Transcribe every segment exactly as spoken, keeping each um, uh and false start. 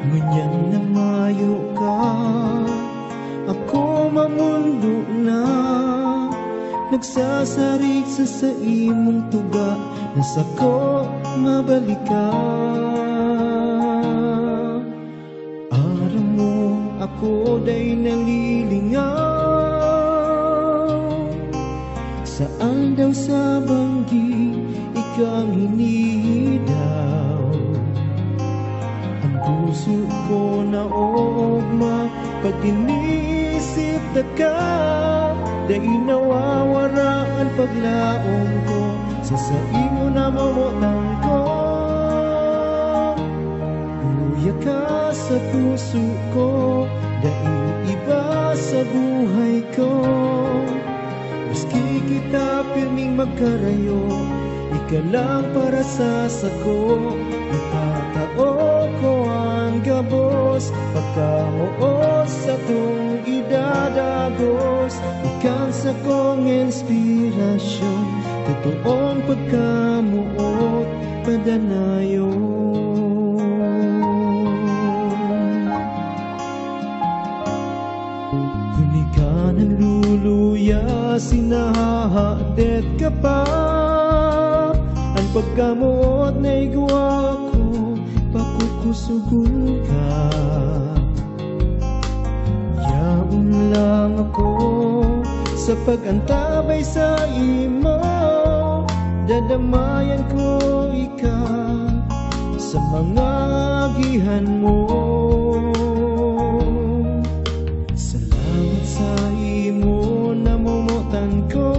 Ngunyan na mayo ka, ako mamondo na, nagsasarig sa saimong tuga na sako mabalikan. Aram mo, ako dai nalilingaw. Saan daw sa banggi ikang hinihidaw? Ang puso ko naoogma pag inisip na ka. Dai nawawara an paglaom ko sa saimo na mamotan ko. Uya ka sa puso ko, daing iba sa buhay ko. Maski kita pirming magkarayo, ika lang para sa sako. Itatao ko ang gabos, pagkamoot satong idadagos. Ika an sakong inspirasyon, totoong pagkamoot, padanayon. Kun ika nanluluya, sinahahadit ka pa. An pagkamoot na igwa ko, pakukusugon ka. Yaon lang ako sa pag-antabay saimo, dadamayan ko ika sa mga agihan mo. Salamat saimo, namomotan ko.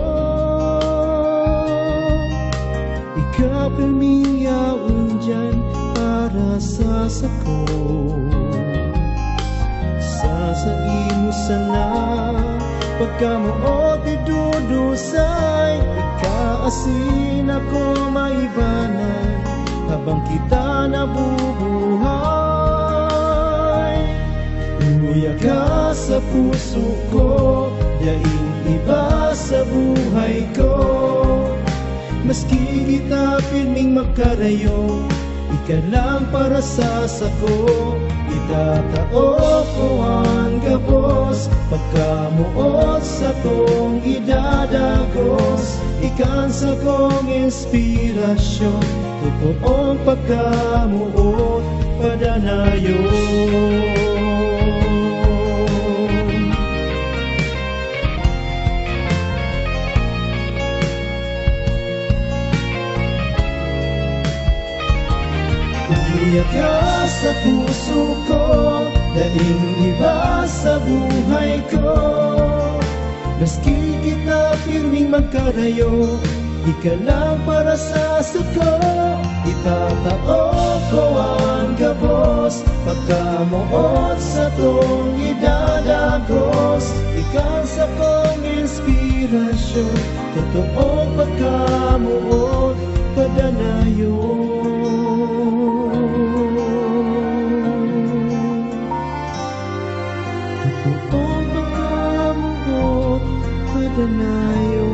Ika pirming yaon diyan para sa sako. Sa saimo sana pagkamoot idudusay, ika asin ako maibanan habang kita nabubuhay. Uya ka sa puso ko, daing iba sa buhay ko. Maski kita pirming magkarayo, ika lang para sa sako. Itatao ko an gabos, pagkamoot satong idadagos. Ika an sakong inspirasyon, totoong pagkamoot, padanayon. Uya ka sa puso ko, daing iba sa buhay ko. Maski kita pirming magkarayo, ika lang para sa sako. Itatao ko an gabos, pagkamoot satong idadagos. Ika an sakong inspirasyon, totoong pagkamoot, padanayon. Totoong pagkamoot, padanayon.